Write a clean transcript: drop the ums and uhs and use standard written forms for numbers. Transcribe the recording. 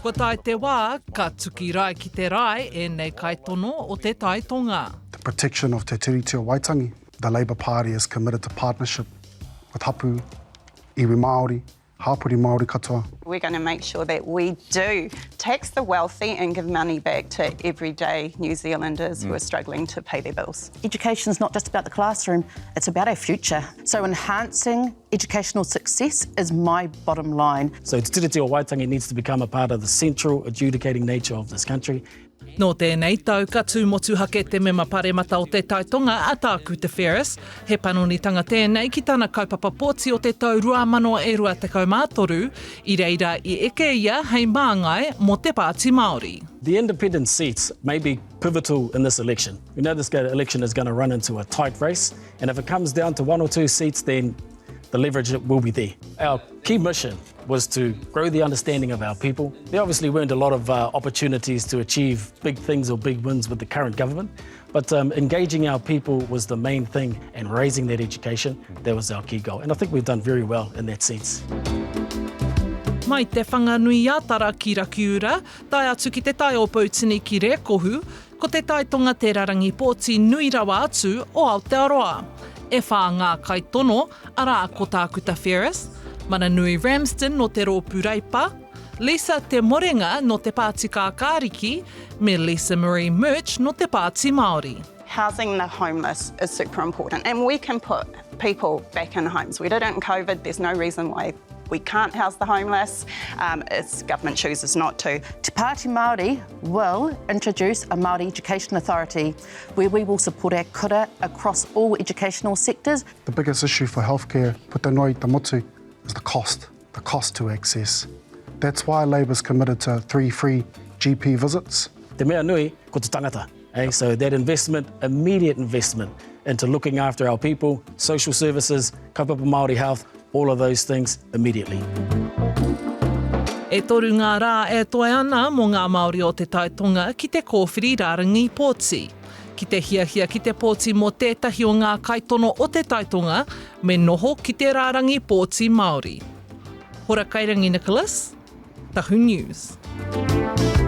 Kua tae te wā, ka tuki rae ki te rae ēnei kaitono o Te Tai Tonga. The protection of Te Tiriti o Waitangi, the Labour Party is committed to partnership with hapu, iwi Māori, hapori Māori katoa. We're going to make sure that we do tax the wealthy and give money back to everyday New Zealanders who are struggling to pay their bills. Education is not just about the classroom, it's about our future. So enhancing educational success is my bottom line. So Te Tiriti o Waitangi needs to become a part of the central adjudicating nature of this country. Nō tēnei tau ka tū motuhake te mema paremata o Te Tai Tonga a Tākuta Ferris. He panonitanga tēnei ki tana kaupapa pōti o te tau 2023, i reira i eke ia hei māngai mō te Pāti Māori. The independent seats may be pivotal in this election. We know this election is going to run into a tight race and if it comes down to one or two seats then the leverage will be there. Our key mission was to grow the understanding of our people. There obviously weren't a lot of uh, opportunities to achieve big things or big wins with the current government, but um, engaging our people was the main thing and raising that education, that was our key goal. And I think we've done very well in that sense. Mai Te Whanganui-a-Tara ki Rakiura, tae atu ki Te Tai o Poutini ki Rēkohu, Ko Te Tai Tonga te rarangi pōti nui rawa atu o Aotearoa. E whā ngā kaitono, arā ko Tākuta Ferris, Mananui Ramsden nō te Rōpū Reipa, Lisa Te Morenga nō te Pāti Kākāriki, me Lisa Marie Murch nō te Pāti Māori. Housing the homeless is super important and we can put people back in homes. We did it in COVID, there's no reason why we can't house the homeless um, if government chooses not to. Te Pāti Māori will introduce a Māori Education Authority where we will support our kura across all educational sectors. The biggest issue for healthcare puta noa i te motu is the cost, the cost to access. That's why Labour's committed to three free GP visits. Te mea nui, ko te tangata. Eh? So that investment, immediate investment into looking after our people, social services, kaupapa Māori health, all of those things immediately. E toru ngā rā e toe ana mō ngā Māori o Te Tai Tonga ki te kōwhiri rārangi pōti. Ki te hiahia ki te pōti mō tētahi o ngā kaitono o Te Tai Tonga, me noho ki te rārangi pōti Māori. Hora Kairangi Nicholas, Tahu News.